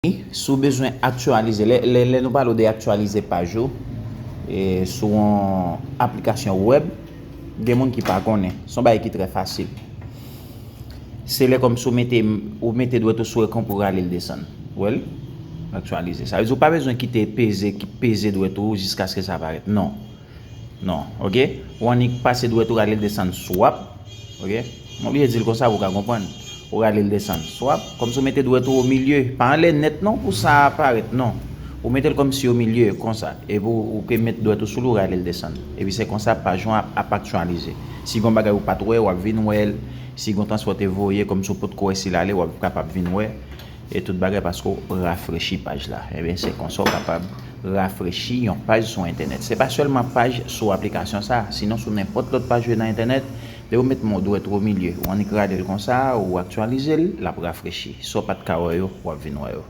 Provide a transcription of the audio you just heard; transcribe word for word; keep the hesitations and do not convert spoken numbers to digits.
Si w bezwen aktyalize, lè, lè, lè nou pale w de aktyalize paj ou, e, sou yon aplikasyon wèb, gen moun ki pa konnen. Se yon bagay ki trè fasil. Se lè kòmsi w mete, ou mete dwèt ou sou ekran pou rale l desann. Wè l? Aktyalize. Sa vle di w pa bezwen kite peze, ki peze dwèt ou jiskaske sa parèt. Non. Non, oke? Ou annik pase dwèt ou rale l desann swap, oke? M oblije di l konsa pou w ka konprann. Ou rale l desann swap, kòmsi w mete dwèt ou omilye, pa anlè nèt non pou sa parèt, non. Ou mete l kòmsi omilye, konsa. Epi w, ou ke met dwèt ou sou li, ou rale l desann. Epi se konsa paj ou ap, ap aktyalize. Si gen yon bagay ou pa t wè, w ap vin wè l. Si gen yon transfè w te voye, kòmsi w potko wè si l ale, w ap kapab vin wè. E tout bagay paske w rafrechi paj la. Ebyen, se konsa w kapab rafrechi yon paj sou entènèt. Se pa sèlman paj sou aplikasyon sa, sinon sou nenpòt lòt paj ou ye nan entènèt, lè w met men w dwèt ou omilye, ou annik rale l konsa, ou aktyalize l, l ap rafrechi. Sa w pa t ka wè yo, w ap vin wè yo.